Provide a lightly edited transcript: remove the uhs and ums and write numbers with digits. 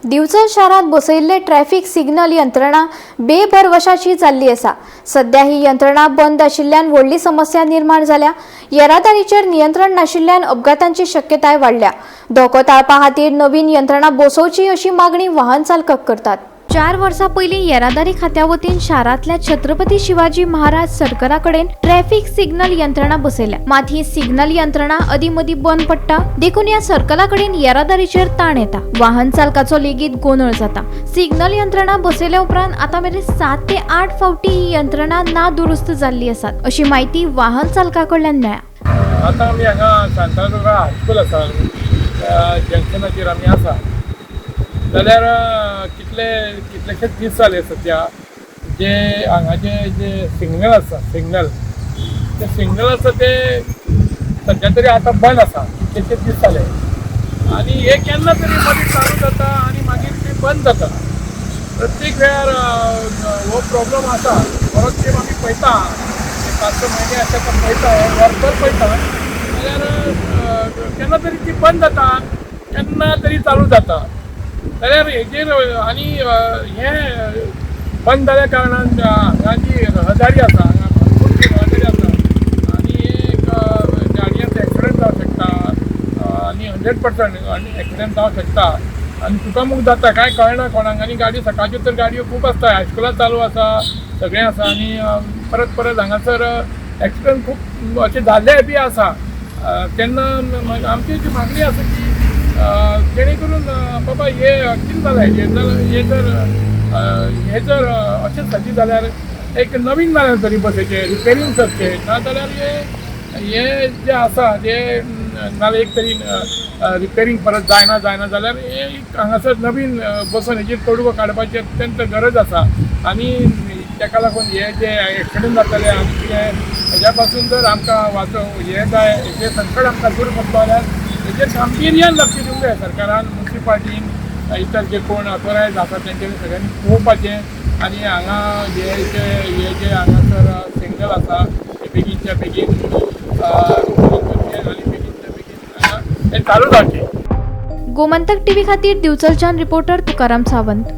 दिवचल शारांत बसयिल्ले traffic signal यंत्रणा बेभरवशाची जाल्ली आसा. सध्या ही यंत्रणा बंद आशिल्ल्यान व्हडली समस्या निर्माण जाल्या. येरादारीचेर नियंत्रण नाशिल्ल्यान अपघातांची शक्यताय वाडल्या. धोको टाळपा खातीर नवीन यंत्रणा बसोवची अशी मागणी वाहन चालक करतात. 4 वर्सां पयलीं येरादारी खात्या वतीन शारांतल्या छत्रपती शिवाजी महाराज सर्कला कडेन ट्रॅफिक सिग्नल यंत्रणा बसयल्या. मात ही सिग्नल यंत्रणा अदीं मदीं बंद पडटा, देखून ह्या सर्कला कडेन येरादारीचेर ताण येता. वाहन चालकाचो लेगीत गोंदळ जाता. सिग्नल यंत्रणा बसयल्या उपरांत आतां मेरेन 7 ते 8 फावटी ही यंत्रणा ना दुरुस्त जाल्ली आसात, अशी म्हायती वाहन चालका कडल्यान मेळ्ळ्या. आतां आमी हांगा सांताक्रुजा हायस्कूल आसा, त्या जंक्शनाचेर आमी आसा. जाल्यार कितले कितलेशेच दीस जाले, सद्या जे हांगाचे जे सिग्नल आसा, सिग्नल, ते सिग्नल आसा ते सद्या तरी आतां बंद आसा. कितलेशेच दीस जाले आनी हे केन्ना तरी मदीं चालू जाता आनी मागीर ते बंद जाता. प्रत्येक वेळार हो प्रॉब्लम आसा. बरोच तेंप आमी पळयता, 5-6 म्हयने अशें आतां पळयता, वर्सभर पळयता जाल्यार केन्ना तरी ती बंद जाता, केन्ना तरी चालू जाता. जाल्यार हेजेर आनी हें बंद जाल्या कारणान हांगा जी रहदारी आसा, हांगा भरपूर जी रहदारी आसा आनी एक गाडयांचो एक्सिडंट जावंक शकता आनी 100% आनी एक्सिडंट जावंक शकता आनी चुकामूक जाता. कांय कळना कोणाक. आनी गाडी सकाळच्यो तर गाडयो खूब आसता. हायस्कुलां चालू आसा, सगळें आसा आनी परत परत हांगासर एक्सिडंट खूब अशे जाल्ले बी आसा. तेन्ना आमची जी मागणी आसा की जेणे करून बाबा हे कितें जालें, हे जर अशें सजी जाल्यार एक नवीन जाल्यार तरी बसयचें, रिपेरींग करचें. ना जाल्यार हे हे जे आसा ते नाल्यार एक तरी रिपेरींग परत जायना जायना जाल्यार हे एक हांगासर नवीन बसोन हेजेर तोडगो काडपाची अत्यंत गरज आसा. आनी तेका लागून हे जे एक्सिडंट जातले आनी कितें हेज्या पासून जर आमकां वाचो हे जाय, हेजे संकट आमकां दूर करतलो जाल्यार हेजेर गांभिर्यान लक्ष दिवंक जाय सरकारान, मुन्सिपाल्टीन, इतर जे कोण ऑथोरायज आसा तेंच्यांनी सगळ्यांनी पळोवपाचें आनी हांगा हे जे हांगासर सिग्नल आसा ते बेगीनच्या बेगीन करचें आनी बेगीनच्या बेगीन हांगा हे चालू जावचें. गोमंतक टीव्ही खातीर दिवचलच्यान रिपोर्टर तुकाराम सावंत.